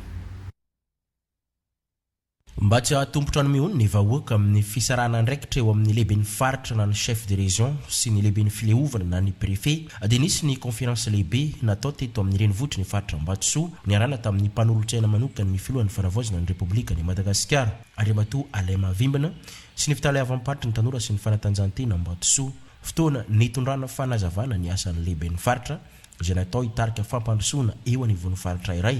Mba tsy hahatompotrano mihono ny vahoaka amin'ny fisarahana andraikitra eo amin'ny lehiben'ny faritra na ny chef de région sy ny lehiben'ny fileovana na ny préfet dia nisy ny conférence lehibe natao teto amin'ny renivohitry ny faritra Ambatosoa niarahana tamin'ny mpanolotsaina manokan'ny filohan'ny fanavaozana ny Repoblikan'i Madagasikara Andriamatoa Alain Mahavimbina sy ny fitaleavam-paritry ny tanora sy ny fanatanjahantena Ambatosoa Fotoana nitondrana fanazavana ny asan'ny lehiben'ny faritra izay natao hitarika fampandrosoana eo anivon'ny faritra iray,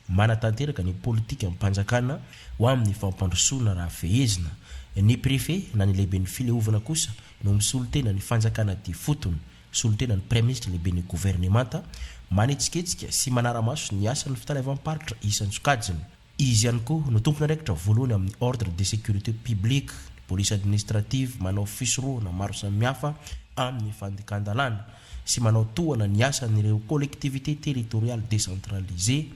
manatanteraka ny politikam-panjakana ho amin'ny fampandrosoana raha fehezina. Ny préfet na ny lehiben'ny fileovana kosa no misolo tena ny fanjakana aty ifotony, solontena ny praiminisitra lehiben'ny governemanta, manetsiketsika sy manara-maso ny asan'ny fitaleavam-paritra isan-tsokajiny. Izy ihany koa no tompon'andraikitra voalohany amin'ny ordre de sécurité publique, ny police administrative manao fisorohana maro samihafa amin'ny fandikan-dalàna sy manao tohana ny asan'ireo collectivités territoriales décentralisées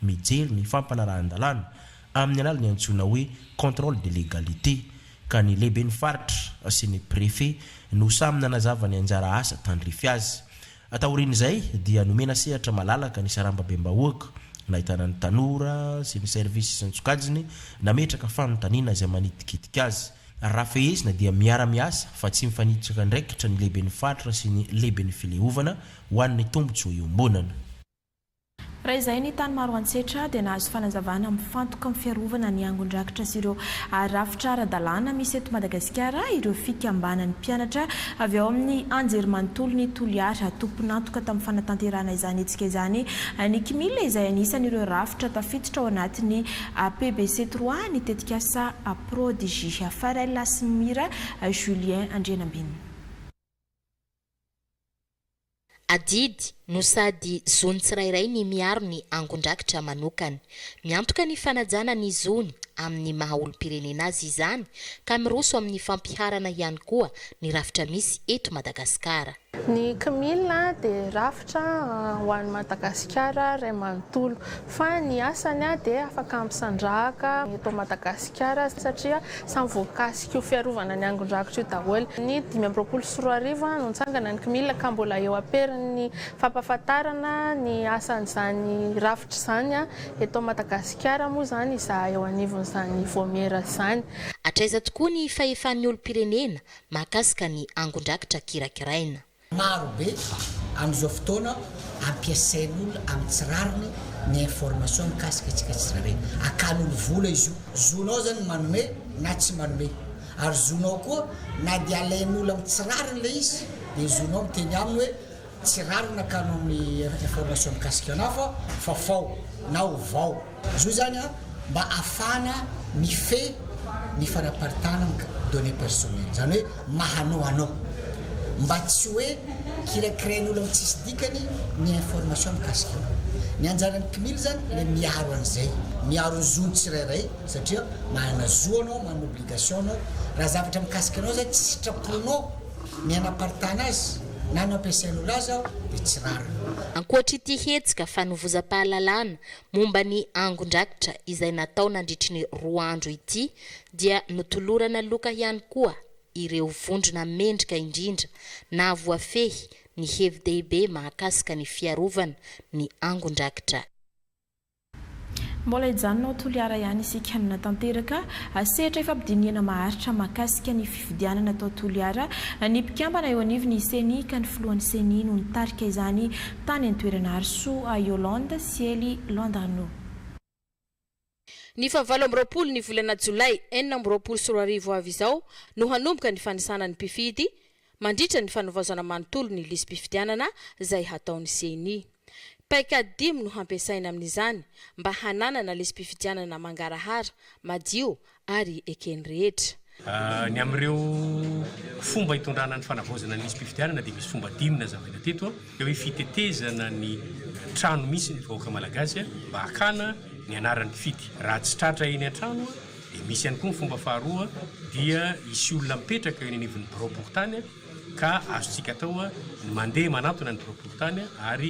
mijery ny fampanarahan-dalàna amin'ny alalan'ny antsoina hoe contrôle de légalité ka ny lehiben'ny faritra sy ny préfet no samy nanazava ny anjara asa tandrify azy. Taorian'izay dia nomena sehatra malalaka ny sarambabem-bahoaka, nahitana ny tanora sy ny service isan-tsokajiny nametraka fanontaniana izay manitikitika azy. Raha fehezina dia miara-miasa fa tsy mifanitsaka andraikitra ny lehiben'ny faritra sy ny lehiben'ny fileovana ho an'ny tombontsoa iombonana. Raha izay ny tany Maroantsetra dia nahazo fanazavana mifantoka amin'ny fiarovana ny angon-drakitra sy ireo rafitra ara-dalàna misy eto Madagasikara ireo fikambanan'ny mpianatra avy ao amin'ny Anjerimanontolon'i Toliara. Tompon'antoka tamin'ny fanatanterahana izany hetsika izany ny Cmil izay anisan'ireo rafitra tafiditra ao anatin'ny PBC trois ny tetikasa Prodigy. Farel Hasimira Julien Andrianambinina. Adidy no sady zon'ny tsirairay ny miaro ny angon-drakitra manokana. Miantoka ny fanajana ny zony amin'ny maha olom-pirenena azy izany ka miroso amin'ny fampiharana ihany koa ny rafitra misy eto Madagasikara. Ny Cmil dia rafitra ho an'i Madagasikara iray manontolo fa ny asany dia afaka ampisandrahaka eto Madagasikara satria Samy voakasik'io fiarovana ny angon-drakitra io daholo. Ny 2025 no nitsangana ny Cmil ka mbola eo am-perin'ny fampahafantarana ny asan'izany rafitra izany eto Madagasikara moa izany izahay eo anivon'izany vaomiera izany. Hatraiza tokoa ny fahefan'ny olom-pirenena mahakasika ny angon-drakitra kirakiraina? Maro be amin'izao fotoana ampiasain'olona amin'ny tsy rariny ny information mikasika antsika tsirairay. Akan'olo vola izy io. Zonao zany ny manome na tsy manome. Ary zonao koa na dia alain'olo amin'ny tsy rariny ilay izy dia zonao miteny aminy hoe tsy rariny akanao ny information mikasika anah fa fafao na ovao. Zo zany an mba afahana mifehy. ny fanaparitahana ny données personnelles, izany hoe maha anao anao, mba tsy hoe kirakirain'olona amin'ny tsisy dikany ny information mikasika anao. Ny anjaran'ny CNIL izany ilay miaro an'izay, miaro ny zon'ny tsirairay satria manana zo anao, manana obligation anao, raha zavatra mikasika anao izay tsy sitraponao ny hanaparitahana azy na no ampiasain'olona azy dia tsy rariny. Ankoatr'ity hetsika fanovozam-pahalalana momba ny angon-drakitra izay natao nandritry ny roa andro ity dia notolorana loka ihany koa ireo vondrona mendrika indrindra nahavoafehy ny hevi-dehibe mahakasika ny fiarovana ny angon-drakitra. Mbola hijanona ao Toliara ihany isika nanatanteraka sehatra ifampidinihana maharitra mahakasika ny fifidianana tao Toliara ny mpikambana eo anivon'ny Ceni ka ny filohan'ny Ceni no nitarika izany tany an-toerana Harisoa Yolande Siely Landarno. Ny fahavalo amby roapolo ny volana jolay 2026 ho avy izao no hanomboka ny fanisana ny mpifidy mandritra ny fanovaozana manontolo ny lisi-pifidianana izay hataon'ny Ceni. Paikady dimy no hampiasaina amin'izany mba hananana lisi-pifidianana mangarahara, madio ary eken'ny rehetra. Ny amin'ireo fomba hitondrana ny fanavaozana ny lisi-pifidianana dia misy fomba dimy nazavaina teto, dia hoe fitetezana ny trano misy ny vahoaka malagasy mba hakana ny anaran'ny mpifidy. Raha tsy tratra eny an-trano dia misy ihany koa ny fomba faharoa dia hisy olona mipetraka eny anivon'ny biraom-pokontany ka azontsika atao ny mandeha manantona ny biraom-pokontany ary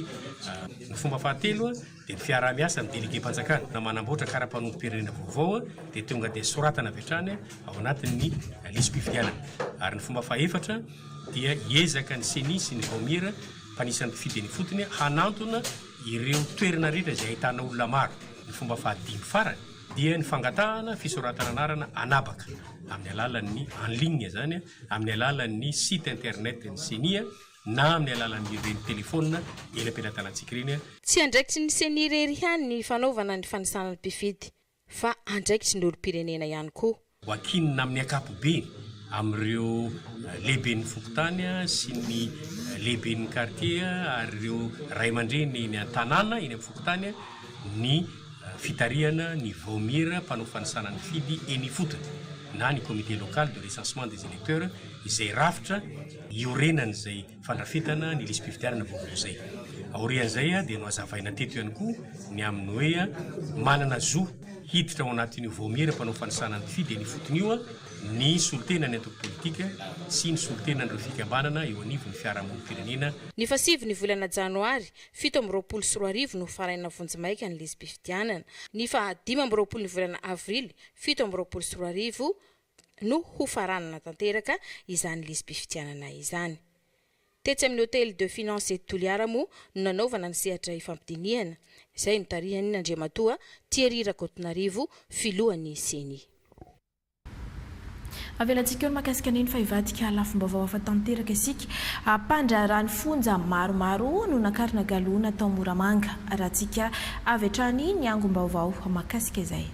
ny fomba fahatelo dia ny fiaraha-miasa amin'ny delegem-panjakana na manamboatra kara-panondrom-pirenena vaovao dia tonga dia soratana avy hatrany ao anatin'ny lisi-pifidianana. Ary ny fomba fahefatra dia hiezaka ny Ceni sy ny vaomiera mpanisan'ny mpifidy eny ifotony hanantona ireo toerana rehetra izay ahitana olona maro. Ny fomba fahadimy farany dia ny fangatahana fisoratana anarana an'habaka amin'ny alalan'ny en ligne izany, amin'ny alalan'ny site internet ny Ceni na amin'ny alalan'ireny telefaonina eny am-pelatanantsika ireny. Tsy andraikitry ny Ceni irery ihany ny fanaovana ny fanisana ny mpifidy fa andraikitry ny olom-pirenena ihany koa. Ho ankinina amin'ny ankapobeny amin'ireo lehiben'ny fokontany sy ny lehiben'ny kartie ary ireo ray aman-dreny eny an-tanàna, eny amin'ny fokontany ny fitarihana ny vaomiera mpanao fanisana ny mpifidy eny ifotony na ny comité local de recensement des électeurs izay rafitra iorenan'izay fandrafetana ny lisi-pifidianana vaovao izay. Aorian'izay dia nohazavaina teto ihany koa ny amin'ny hoe manana zo hiditra ao anatin'io vaomiera mpanao fanisana ny mpifidy eny ifotony io ny solontenan'ny antoko politika sy ny solontenan'ireo fikambanana eo anivon'ny fiarahamonim-pirenena. Ny fahasivy ny volana janoary 2027 no faraina vonjimaika ny lisi-pifidianana. Ny faha 25 ny volana avrily 2027 no ho faranana tanteraka izany lisi-pifidianana izany. Tetsy amin'ny Hôtel de Finance eto Toliara moa no nanaovana ny sehatra ifampidinihana, izay notarihan'ny Andriamatoa Thierry Rakotonarivo, filohan'ny Ceni. Avelantsika eo ny mahakasika an'iny fa hivadika lafim-baovao hafa tanteraka isika. Mpandraharaha ny fonja maromaro no nakarina galona tao Moramanga. Arahantsika avy hatrany ny angom-baovao mahakasika izay.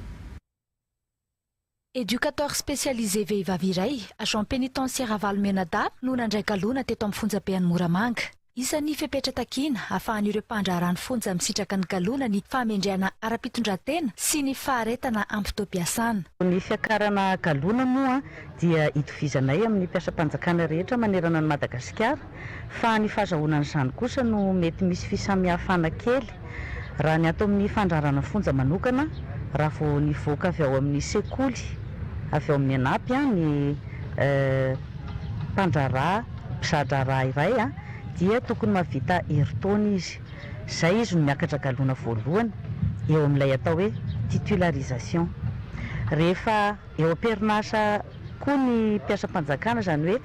Éducateur spécialisé vehivavy iray, agent pénitentiaire Ravalomenadahy no nandray galona teto amin'ny fonjabe an'i Moramanga. Isan'ny fepetra takiana ahafahan'ireo mpandraharaha ny fonja misitraka ny galona ny fahamendrehana ara-pitondran-tena sy ny faharetana am-potoam-piasana. Ny fiakarana galona moa dia itovizanay amin'ny mpiasam-panjakana rehetra manerana an'i Madagasikara fa ny fahazahoana an'izany kosa no mety misy fisamihafana kely raha ny ato amin'ny fandrarana fonja manokana raha vao nivoaka avy ao amin'ny sekoly avy ao amin'ny Enap ny mpandraharaha mpizadraharaha iray dia tokony mahavita herintaona izy izay izy no miakatra galona voalohany eo amin'ilay atao hoe titularisation rehefa Eo am-perinasa koa ny mpiasam-panjakana, izany hoe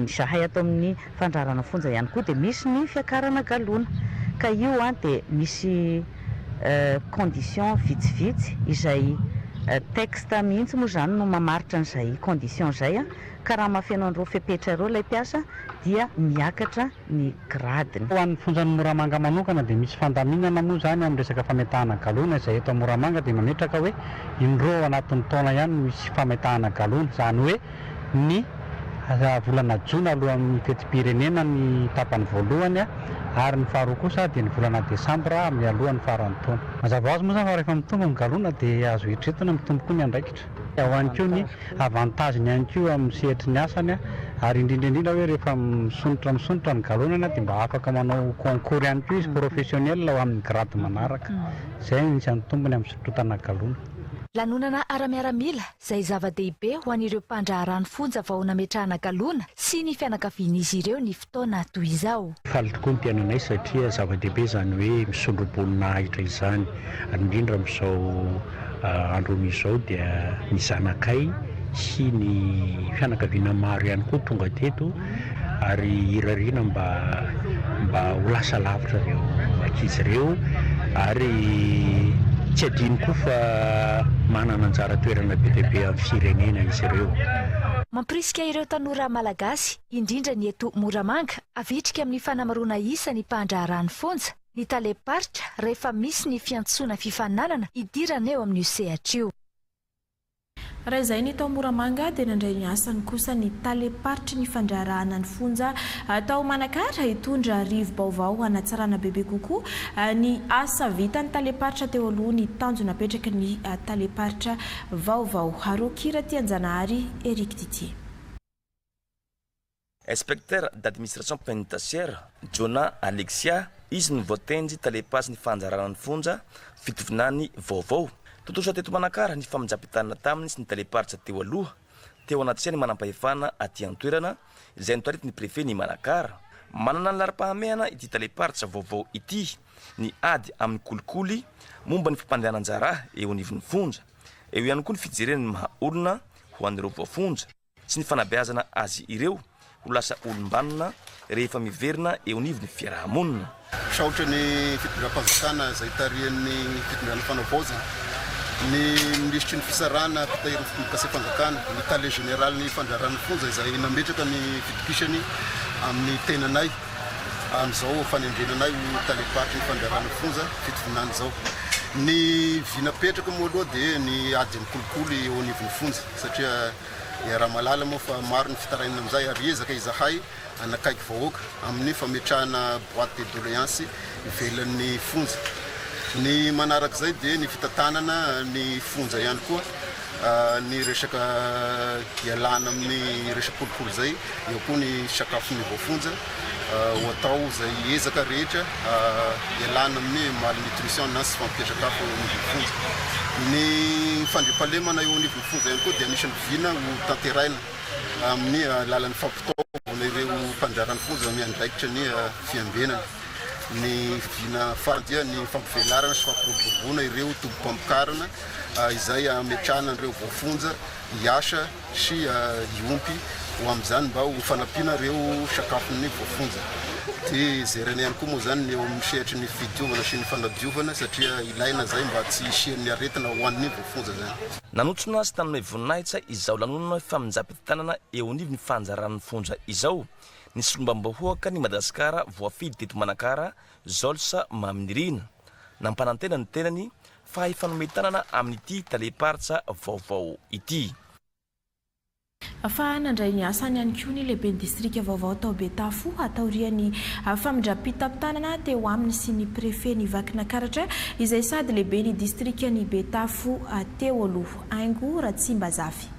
izahay ato amin'ny fandraharana fonja ihany koa dia misy ny fiakarana galona. Ka io dia misy conditions vitsivitsy izay texte mihitsy moa izany no mamaritra an'izay conditions izay ka raha mahafeno an'ireo fepetra ireo ilay mpiasa dia miakatra ny grade-ny. Ho an'ny fonjan'i Moramanga manokana dia misy fandaminana moa izany amin'ny resaka fametahana galona izay eto Moramanga dia mametraka hoe indroa ao anatin'ny taona ihany no hisy fametahana galona, izany hoe ny volana jona alohan'ny fetim-pirenena ny tapany voalohany ary ny faharoa kosa dia ny volana desambra mialohan'ny faran'ny taona. Mazava ho azy moa izany fa rehefa mitombo ny galona dia azo eritreretina mitombo koa ny andraikitra. Ao ihany koa ny avantage-ny ihany koa amin'ny sehatry ny asany ary indrindra indrindra hoe rehefa misondrotra misondrotra ny galonany dia mba afaka manao concours ihany koa izy professionnel ho amin'ny grade manaraka. Izay no anisan'ny tombony amin'ny fisondrotana galona. Lanonana ara-miaramila izay zava-dehibe ho an'ireo mpandraharaha ny fonja vao nametrahana galona sy ny fianakavian'izy ireo ny fotoana toy izao. Faly tokoa ny tenanay satria zava-dehibe izany hoe misondro-boninahitra izany ary indrindra amin'izao androany izao dia ny zanakay sy ny fianakaviana maro ihany koa tonga teto ary irariana mba mba ho lasa lavitra ireo ankizy ireo ary tsy adino koa fa manana anjara toerana be dia be amin'ny firenena izy ireo. Mampirisika ireo tanora malagasy indrindra ny eto Moramanga, havitrika amin'ny fanamaroana isa ny mpandraharaha ny fonja, ny talem-paritra rehefa misy ny fiantsoana fifaninanana hidirana eo amin'io sehatra io. Raha izay ny tao Moramanga dia nandray ny asany kosa ny talem-paritry ny fandraharahana ny fonja tao Manakara hitondra rivo-baovao hanatsarana bebe kokoa ny asa vitan'ny talem-paritra teo aloha ny tanjona apetraky ny talem-paritra vaovao. Haroky Ratianjanahary Eric Didier. Inspecteur d'administration pénitentiaire, Jonah Alexia, izy no voatendry talem-paritry ny fandraharahana ny fonja Fitovinany vaovao. Tontosa teto Manakara ny famindram-pitanana taminy sy ny talem-paritra teo aloha, teo anatrehan'ny manampahefana aty an-toerana, izay notaritin'ny prefet-n'i Manakara. Manana ny laharam-pahamehana ity talem-paritra vaovao ity ny ady amin'ny kolikoly momba ny fampandehanan-draharaha eo anivon'ny fonja. Eo ihany koa ny fijerena ny maha olona ho an'ireo voafonja sy ny fanabeazana azy ireo ho lasa olom-banona rehefa miverina eo anivon'ny fiaraha-monina. Misaotra ny fitondram-panjakana izay tarihan'ny fitondrana fanavaozana, ny minisitry ny fisarahana mpitahiry ny fitombokasem-panjakana, ny tale jeneralin'ny fandraharan'ny fonja izay nametraka ny fitokisany amin'ny tenanay amin'izao fanendrena anay ho talem-paritry ny fandraharahana fonja Fitovinany izao. Ny vina apetraka moa aloha dia ny ady amin'ny kolikoly eo anivon'ny fonja satria iaraha-mahalala moa fa maro ny fitarainana amin'izay ary hiezaka izahay hanakaiky vahoaka amin'ny fametrahana boite de doléances ivelan'ny fonja. Ny manarak'izay dia ny fitantanana ny fonja ihany koa. Ny resaka ialana amin'ny resaka kolikoly izay, eo koa ny sakafon'ny voafonja, ho atao izay ezaka rehetra ialana amin'ny malnutrition na tsy fahampian-tsakafo eo anivon'ny fonja. Ny fandriampahalemana eo anivon'ny fonja ihany koa dia anisan'ny vina ho tanterahina amin'ny alalan'ny fampitaovana ireo mpandraharahan'ny fonja miandraikitra ny fiambenana. Ny vina farany dia ny fampivelarana sy fampiroboroboana ireo tobim-pamokarana izay hametrahana an'ireo voafonja hiasa sy hiompy ho amin'izany mba ho fanampiana ireo sakafon'ny voafonja. Dia zerana ihany koa moa izany ny eo amin'ny sehatry ny fidiovana sy ny fanadiovana satria ilaina izay mba tsy hisian'ny aretina ho an'ny voafonja izany. Nanotrona sy nanome voninahitra izao lanonana faminjam-pitantanana eo anivon'ny fanjaran'ny fonja izao ny solombavambahoakan'i Madagasikara voafidy teto Manakara, Jols Maminirina. Nampanantena ny tenany fa hifanome tanana amin'ity talem-paritra vaovao ity. Fa nandray ny asany ihany koa ny lehiben'ny distrika vaovao tao Betafo taorian'ny famindram-pitantanana teo aminy sy ny prefet-n'i Vakinakaratra izay sady lehiben'ny distrikan'i Betafo teo aloha, Haingo Ratsimbazafy.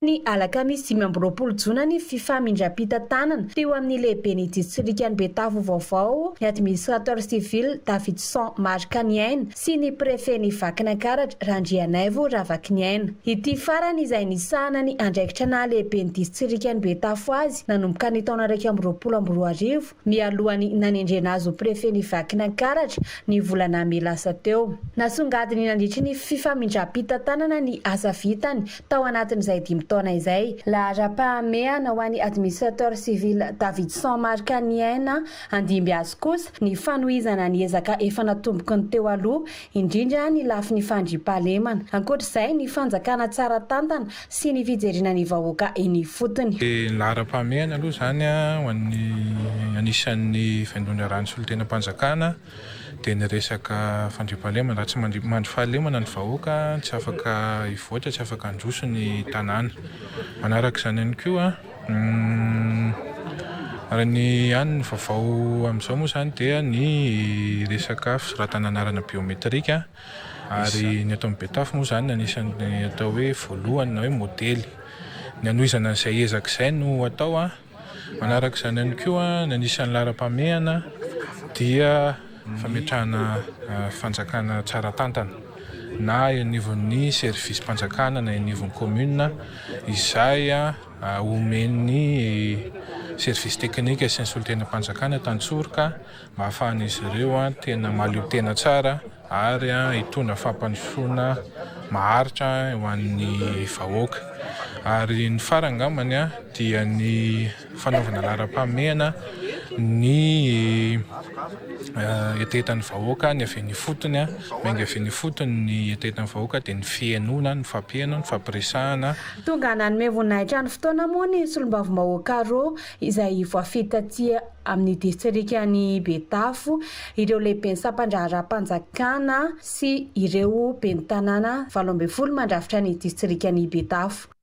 Ny alakamisy 25 jona ny fifamindram-pitantanana teo amin'ny lehiben'ny distrikan'i Betafo vaovao, ny administrateur civil Davidson Marc Niaina sy ny prefet-n'i Vakinankaratra Randrianaivo Ravakiniaina. Ity farany izay nisahana ny andraikitra naha lehiben'ny distrikan'i Betafo azy nanomboka ny taona 2021 mialohan'ny nanendrena azy ho prefet-n'i Vakinankaratra ny volana mey lasa teo. Nasongadiny nandritry ny fifamindram-pitantanana ny asa vitany tao anatin'izay dimy taona izay. Laharam-pahamehana ho an'ny Administrateur civil Davidson Marc Niaina handimby azy kosa ny fanohizana ny ezaka efa natomboky ny teo aloha, indrindra ny lafiny fandriampahalemana. Ankoatra izay, ny fanjakana tsara tantana sy ny fijerena ny vahoaka eny ifotony. Ny laharam-pahamehana aloha izany ho an'ny anisan'ny vaindohan-draharahan'ny solontenam-panjakana dia ny resaka fandriampahalemana. Raha tsy mandry fahalemana ny vahoaka, tsy afaka hivoatra, tsy afaka handroso ny tanàna. Manaraka izany ihany koa, raha ny any ny vaovao amin'izao moa izany dia ny resaka fisoratana anarana biometrika. Ary ny eto amin'ny Betafo moa izany anisan'ny atao hoe voalohany na hoe modely. Ny hanohizana an'izay ezaka izay no atao. Manaraka izany ihany koa, ny anisan'ny laharam-pahamehana dia ny fametrahana fanjakana tsara tantana na eo anivon'ny servisim-panjakana na eo anivon'ny commune izay omen'ny service technique sy ny solontenam-panjakana tantsoroka mba hahafahan'izy ireo tena mahaleo tena tsara ary hitondra fampandrosoana maharitra ho an'ny vahoaka. Ary ny farany angambany dia ny fanaovana laharam-pahamehana ny hetahetan'ny vahoaka, ny avy eny ifotony, miainga avy eny ifotony ny hetahetan'ny vahoaka dia ny fihainoana, ny fampihaino, ny fampiresahana. Tonga nanome voninahitra ny fotoana moa ny solombavambahoaka roa izay voafidy taty amin'ny distrikan'i Betafo, ireo lehiben'ny sampandraharaham-panjakana sy ireo ben'ny tanàna 18 mandrafitra ny distrikan'i Betafo.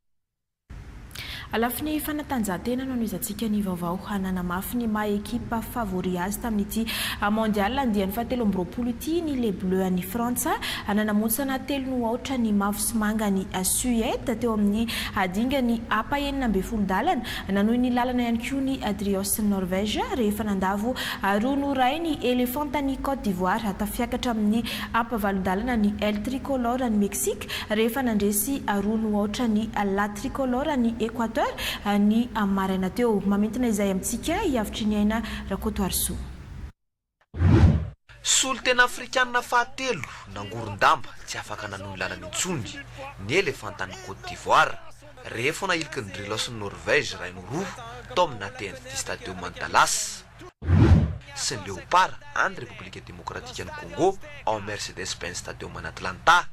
Lafiny fanatanjahantena no anohizantsika ny vaovao. Nanamafy ny maha ekipa favori azy tamin'ity Mondial andiany fahatelo amby roapolo ity ny Les Bleus an'i Frantsa. Nanamontsana telo no aotra ny mavo sy manga an'i Suède teo amin'ny dingan'ny ampahenina ambin'ny folo dalana. Nanohy ny lalana ihany koa ny Drios Norvège rehefa nandavo roa no iray ny Elefantan'i Côte d'Ivoire. Tafiakatra amin'ny ampavalon-dalana ny El Tricolore an'i Mexique rehefa nandresy roa no aotra ny La Tricolore an'i Équateur ny maraina teo. Mamintina izay amintsika hiavotry ny aina Rakotoarisoa. Solontena afrikanina fahatelo nangoron-damba tsy afaka nanohy ny lalany intsony ny Elefantan'i Côte d'Ivoire rehefa nahiliky ny Drilos ny Norvège 1-2 tao amin'ny AT&T Stadium any Dallas sy ny Léopard any Repoblika Demokratikan'i Congo ao Mercedes-Benz Stadium any Atlanta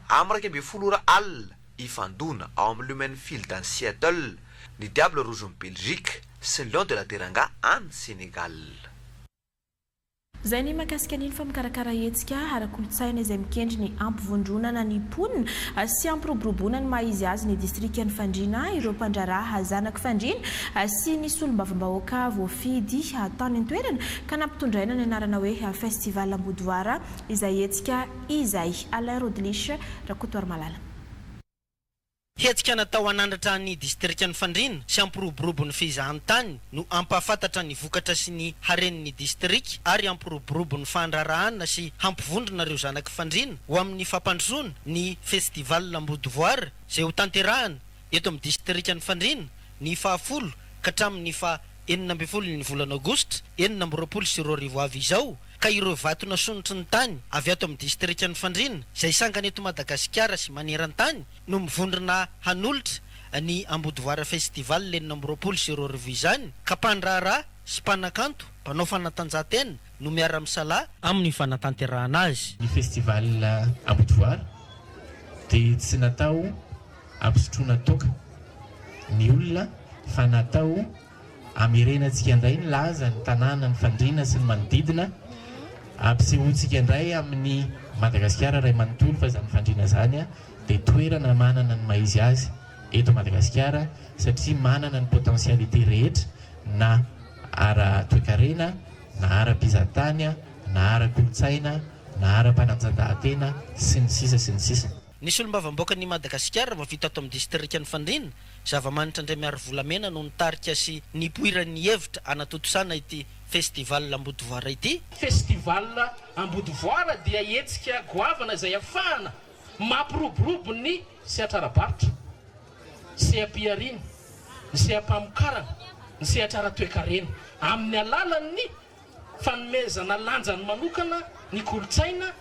amin'ny 11 ora alina. Hifandona ao amin'ny Lumen Field any Seattle ny Diable Rouge-n'i Belgique sy ny Lion de la Teranga any Sénégal. Izay ny mahakasika an'iny fa mikarakara hetsika ara-kolontsaina izay mikendry ny hampivondronana ny mponina sy hampiroboroboana ny maha izy azy ny distrikan'i Fandriana ireo mpandraharaha zanak'i Fandriana sy ny solombavambahoaka voafidy tany an-toerana ka nampitondraina ny anarana hoe Festival Ambodivoara izay hetsika izay. Alain Rodlich Rakotoarimalala. Hetsika natao hanandratra ny distrikan'i Fandriana sy hampiroborobo ny fizahantany no hampahafantatra ny vokatra sy ny haren'ny distrika ary hampiroborobo ny fandraharahana sy hampivondrona ireo zanak'i Fandriana ho amin'ny fampandrosoana ny Festival Ambodivoara izay hotanterahana eto amin'ny distrikan'i Fandriana ny fahafolo ka hatramin'ny faha 16 ny volana aogositra 2026 avy izao. ka ireo vato nasonotry ny tany avy ato amin'ny distrikan'i Fandriana, izay sangany eto Madagasikara sy maneran-tany, no mivondrona hanolotra ny Ambodivoara Festival 2026 izany, ka mpandraharaha sy mpanakanto, mpanao fanatanjahantena no miara-misalahy amin'ny fanatanterahana azy. Ny Festival Ambodivoara dia tsy natao hampisotroana toaka ny olona fa natao Hamerenantsika indray ny laza ny tanàna ny Fandriana sy ny manodidina, hampisehoantsika indray amin'i Madagasikara iray manontolo fa izany Fandriana izany dia toerana manana ny maha izy azy eto Madagasikara satria manana ny potentialité rehetra na ara-toekarena na ara-pizahantany na ara-kolontsaina na ara-pananjandahan-tena sy ny sisa sy ny sisa. Ny solombavambaokan'i Madagasikara vao vita ato amin'ny distrikan'i Fandriana, Zavamanitra Andriamiarivolamena no nitarika sy nipoiran'ny hevitra hanatontosana ity Festival Ambodivoara ity. Festival Ambodivoara dia hetsika goavana izay ahafahana mampiroborobo ny sehatra ara-barotra, seha-pihariana, ny seha-pamokarana, ny sehatra ara-toekarena amin'ny alalan'ny fanomezana lanjany manokana ny kolontsaina,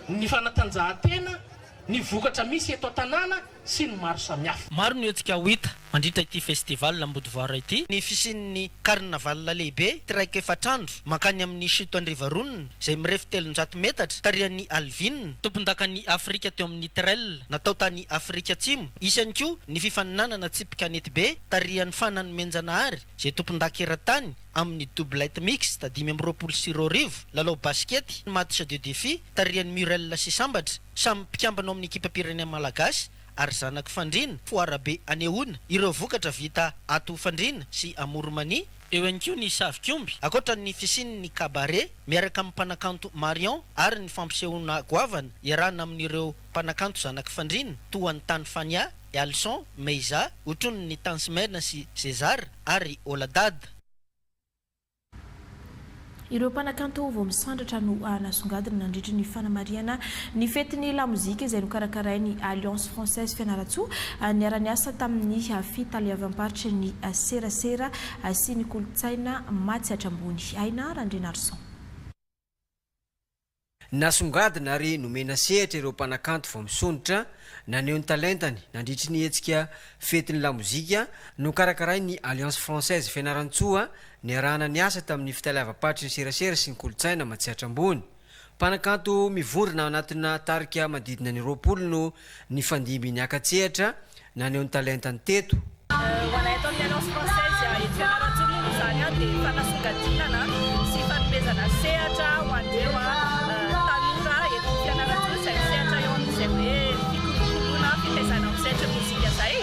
ny fanatanjahantena, ny vokatra misy eto an-tanàna sy ny maro samihafa. Maro ny hetsika ho hita mandritra ity Festival Ambodivoara ity. Ny fisian'ny Carnaval lehibe 14 andro mankany amin'ny Chute Andrivaronina izay mirefy 300 metatra tarihan'i Alvin, tompondakan'i Afrika teo amin'ny Trail natao tany Afrika Atsimo. Hisy ihany koa ny fifaninanana tsipy kanetibe tarihan'i Fana Nomenjanahary izay tompondaka eran-tany amin'ny Doublette Mixte 2025, lalao basikety, match de défi, tarihan'i Murel sy Sambatra, samy mpikambana ao amin'ny ekipam-pirenena malagasy ary zanak'i Fandriana, foarabe anehoana ireo vokatra vita ato Fandriana sy Amoron'i Mania. Eo ihany koa ny savik'omby, ankoatra ny fisian'ny cabaret miaraka amin'ny mpanakanto Marion ary ny fampisehoana goavana iarahana amin'ireo mpanakanto zanak'i Fandriana toa an'i Tany Fania, Alson, Meiza, otronin'ny Tansmen sy César ary Oladad. Ireo mpanakanto vao misandratra no nasongadina nandritry ny fanamarihana ny fetin'ny lamozika izay nokarakarain'ny Alliance Française Fianarantsoa niara-niasa tamin'ny fitaleavam-paritry ny serasera sy ny kolontsaina Matsiatra Ambony. Aina Randrianarison. Nasongadina ary nomena sehatra ireo mpanakanto vao misondrotra naneho ny talentany nandritry ny hetsika Fetin'ny lamozika nokarakarain'ny Alliance Française Fianarantsoa niarahana niasa tamin'ny fitaleavam-paritry ny serasera sy ny kolontsaina Matsiatra Ambony. Mpanakanto mivondrona anatina tarika manodidina ny 20 no nifandimby niaka-tsehatra naneho ny talentany teto. Ho anay ato amin'ny Alliance Française eto Fianarantsoa moa izany dia fanasongadinana sy fanomezana sehatra ho an'ireo tanora eto Fianarantsoa izay misehatra eo amin'izay hoe fikolokoloana, fitaizana amin'ny sehatry ny mozika izay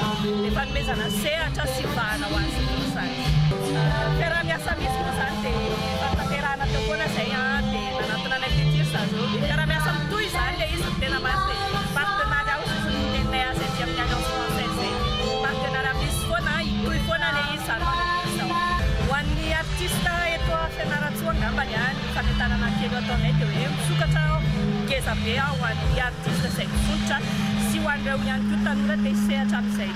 dia fanomezana sehatra sy vahana ho azy ireo izany. Fiaraha-miasa misy moa izany dia efa notanterahina teo foana izay dia nanantona anay teto ry zareo dia fiaraha-miasa mitohy izany ilay izy no tena marina e. Partenariat hoy sisa ny fiteninay azy aty amin'ny Alliance Française izay. Partenariat misy foana, hitohy foana ilay izy izany manomboka izao. Ho an'ny artiste eto Fianarantsoa angambany ny fanentanana kely ho ataonay dia hoe misokatra ngeza be ho an'ny artiste izay misondrotra sy ho an'ireo ihany koa tanora te hisehatra amin'izay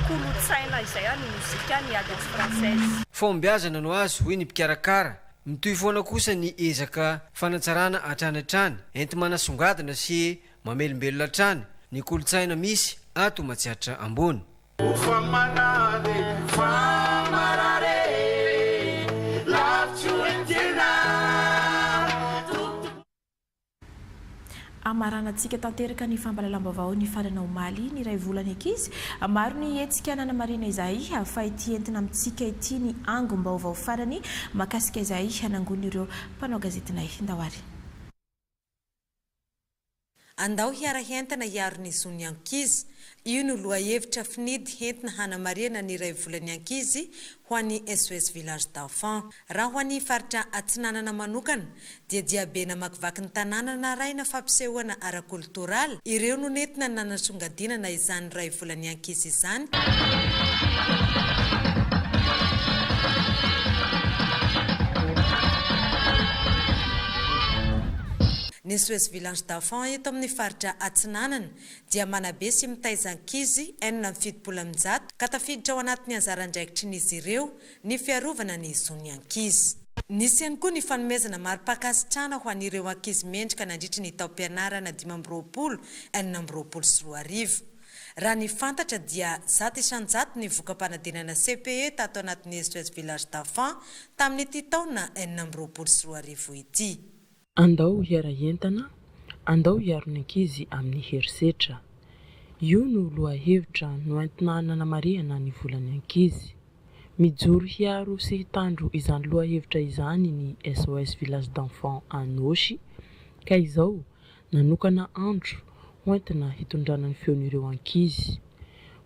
kolontsaina izay ny mozika ny Alliance Française. Fahombiazana no azo, hoy ny mpikarakara. Mitohy foana kosa ny ezaka fanatsarana hatrany hatrany, enti-manasongadina sy Mamelombelona hatrany ny kolontsaina misy ato Matsiatra Ambony. Hamaranantsika tanteraka ny fampahalalam-baovao nifarana omaly ny iray volan'ny ankizy. Maro ny hetsika nanamarihana izay fa ity entina amintsika ity ny angom-baovao farany mahakasika izay nangonin'ireo mpanao gazetinay. Ndao ary. Andao hiara-hientana hiaro ny zon'ny ankizy. Io no lohahevitra finidy hentina hanamarihana ny iray volan'ny ankizy ho an'ny SOS Village d'Enfants. Raha ho an'ny faritra Atsinanana manokana dia diabe namakivaky ny tanàna narahina fampisehoana ara-kolotoraly ireo no nentina nanasongadinana izany iray volan'ny ankizy izany. Ny SOS Village d'Enfants eto amin'ny faritra Atsinanana dia manabe sy mitaiza ankizy 176 ka tafiditra ao anatin'ny anjara andraikitrin'izy ireo ny fiarovana ny zon'ny ankizy. Nisy ihany koa ny fanomezana mari-pankasitrahana ho an'ireo ankizy mendrika nandritry ny taom-pianarana 25 2026. Raha ny fantatra dia 100% ny voka-panadinana CPE tato anatin'ny SOS Village d'Enfants tamin'ity taona 2026 ity. Andao hiara-hientana, andao hiaro ny ankizy amin'ny herisetra. Io no lohahevitra noentina nanamarihana ny volan'ny ankizy. Mijoro hiaro sy hitandro izany lohahevitra izany ny SOS Village d'Enfants Anôsy ka izao nanokana andro hoentina hitondrana ny feon'ireo ankizy.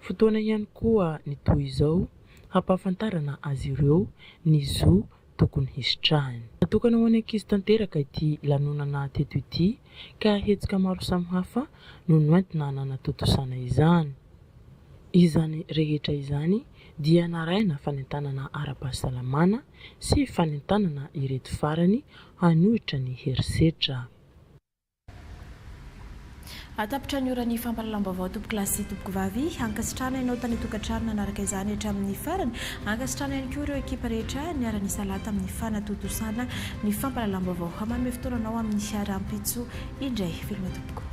Fotoana ihany koa ny toy izao hampahafantarana azy ireo ny zo tokony hisitrahany. Natokana ho an'ny ankizy tanteraka ity lanonana teto ity ka hetsika maro samihafa no noentina nanatontosana izany. Izany rehetra izany dia narahina fanentanana ara-pahasalamana sy fanentanana ireto farany hanohitra ny herisetra. Tapitra ny oran'ny fampahalalam-baovao tompokolahy sy tompokovavy. Ankasitrahana ianao tany an-tokantrano nanaraka izany hatramin'ny farany. Ankasitrahana ihany koa ireo ekipa rehetra niara-nisalahy tamin'ny fanatontosana ny fampahalalam-baovao. Manome fotoana anao amin'ny rahampitso indray. Veloma tompoko.